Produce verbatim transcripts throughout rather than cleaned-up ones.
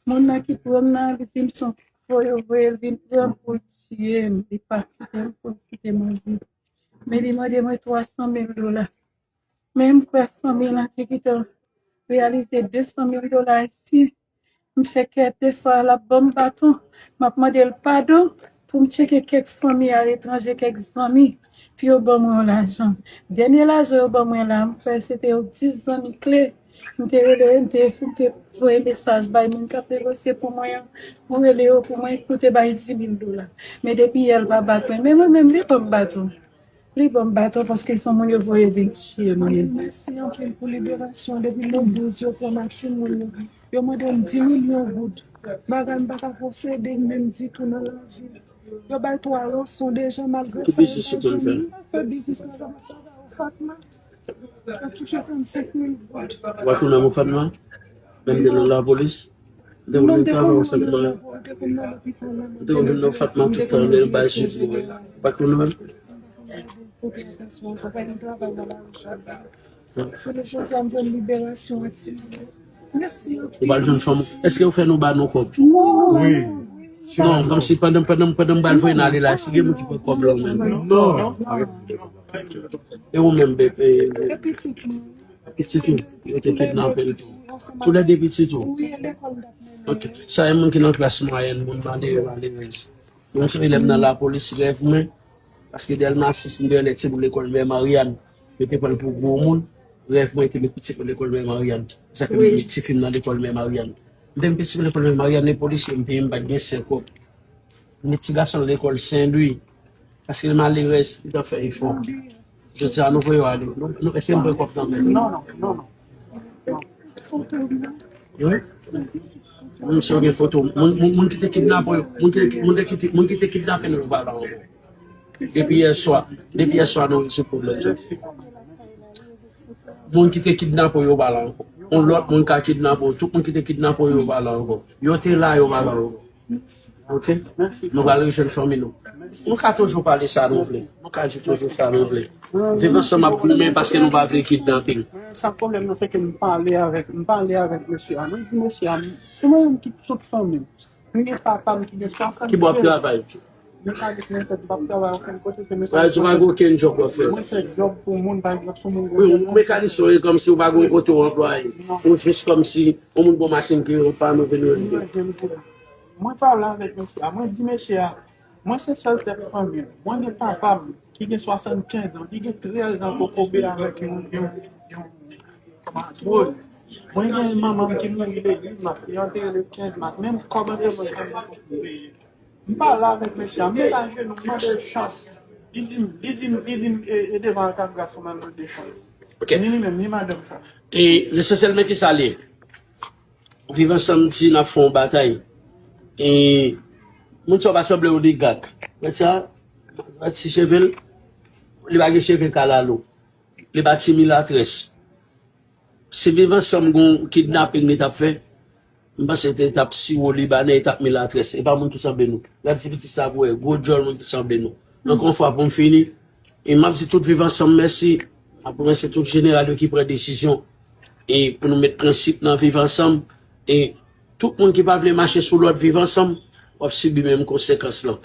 Moun nan ki pran m nan, li di m se yon fo yo voye l vin pran m pou l tiye m. Li pa kite m pou l kite m an vi. Men li mande mwen twa san mil dola. Men m kwè fanmi l an te gentan reyalize de san mil dola isi. M fè kè defwa l ap ban m baton. M ap mande l padon pou m tcheke kèk fanmi aletranje, kèk zanmi, pou yo ban mwen yon lajan. Dènye lajan yo ban mwen la, m kwè se te yon dis zanmi kle. M te rele, m te, m te voye mesaj bay moun k ap negosye pou mwen an, pou rele yo pou mwen, pou te bay dis mil dola. Men depi yè l pa bat mwen. Men mwen menm, li ban m baton. Li ban m baton paske se yon moun yo voye vin tiye mwen. Mèsi anpil pou liberasyon. Depi le douz, yo pran Maxime moun nan. Yo mande m dis milyon goud. Bagay m pa ka posede m menm ditou nan lavi. Yo bay twa ranson deja, malgre sa, yo pa janm fè biznis la, m ap travay o Fatma. Yo touche trannsenk mil goud. W ap tounen o Fatma? Menm te nan lapolis? Te konn travay ansanm nan. Te konn vin nan Fatma tout tan, lè bay sou pou w. Pa konn menm. Ou pral jwenn fanm. Èske ou fè nou ba nou kòb? Non. Non, kòmsi pandan, pandan, pandan m pral voye n ale la, èske gen moun ki pran kòb la ou menm? Non. E ou menm, bebe? Pitit ou, yo te kidnape l tou. Toulède pitit ou? Ok. Sa e moun ki nan klas mwayèn, moun malere, malerèz. Mwen sonje lè m nan lapolis, rèv mwen, paske Dèlma sis m te rele timoun lekòl Mè Maryàn, yo te pran l pou gwo moun. Rèv mwen te met pitit mwen lekòl Mè Maryàn. Se sa k fè m met tifi m nan lekòl Mè Maryàn. M te met pitit mwen lekòl Mè Maryàn, men polisye m te ye, m pa t gen sèkòb. M met ti gason m lekòl Sen Lwi. Paske l malerèz, li t ap fè efò. Jodi a, nou voye yo ale. Nou, nou, èske nou pran kòb nan men nou? Non, non, non, non. Wi. Moun, si yo gen foto, moun, moun, moun ki te kidnape yo, moun ki, moun te kite, moun ki te kidnape nou, yo pa la ankò. Depi yè swa, depi yè swa, nou rezoud pwoblèm sa. Moun ki te kidnape yo, yo pa la ankò. Yon lòt moun ka kidnape yo, tout moun ki te kidnape yo, yo pa la ankò. Yo te la, yo pa la ankò. Ok? Nou pral rejwenn fanmi nou. Nou ka toujou pale sa nou vle. Nou ka di toujou sa nou vle. Viv ansanm ap goumen paske nou pa vle kidnaping. Sa pwoblèm nan, se ke m pale avèk, m pale avèk mesye a. Mwen di mesye a, se mwen menm ki tout fanmi m. M gen papa m ki gen swasannde. Ki bò w ap travay? Mwen pa gen tèt, m p ap travay okenn kote, se mekanisyen. Travay, ou pa gen okenn djòb w ap fè? Mwen fè djòb pou moun, pa egzanp, si moun... Wi, ou mekanisyen, e kòmsi ou pa gen kote w anplwaye. Non. Ou jis kòmsi yon moun bon machin ki yon fanmi vin rele. Mwen pale avèk mesye a, mwen di mesye a, mwen se sèl tèt fanmi m. Mwen gen papa m ki gen swasannkenz an, li gen trèz an kokobe avèk yon, yon, yon matwòz. Mwen gen manman m ki mouri le uit mas, li antere le kenz mas. Menm kòb antèman m pa poko peye. M pale avèk mesye a, m met ajenou, m mande l chans. Li di m, li di m, li di m, e, e devan Alkatraz pou m al mande chans. Ok. Ni li menm, ni madanm sa. E lesansyèl, men kisa l ye? Viv ansanm di n ap fè yon batay. E moun sa yo pa sanble oligak. Gad sa, gad ti cheve l, li pa gen cheve kalalou. Li pa ti milatrès. Si Viv Ansanm gon kidnaping li t ap fè, m panse te t ap siwo Libanè, e t ap milatrès. E pa moun ki sanble nou. Gad ti pitit sa pou wè, gwo djòl moun ki sanble nou. Ankò yon fwa pou m fini, e m ap di tout Viv Ansanm mèsi. M ap remèsye tout jeneral yo ki pran desizyon e pou nou met prensip nan Viv Ansanm. E tout moun ki pa vle mache sou lòd Viv Ansanm, w ap sibi menm konsekans lan.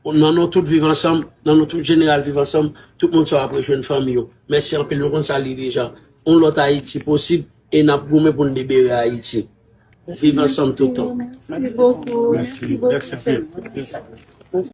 Nan non tout Viv Ansanm, nan non tout jeneral Viv Ansanm, tout moun sa yo ap rejwenn fanmi yo. Mèsi anpil, nou konn sa li deja. Yon lòt Ayiti posib e n ap goumen pou n libere Ayiti. Viv ansanm tout tan. Merci beaucoup. Merci beaucoup.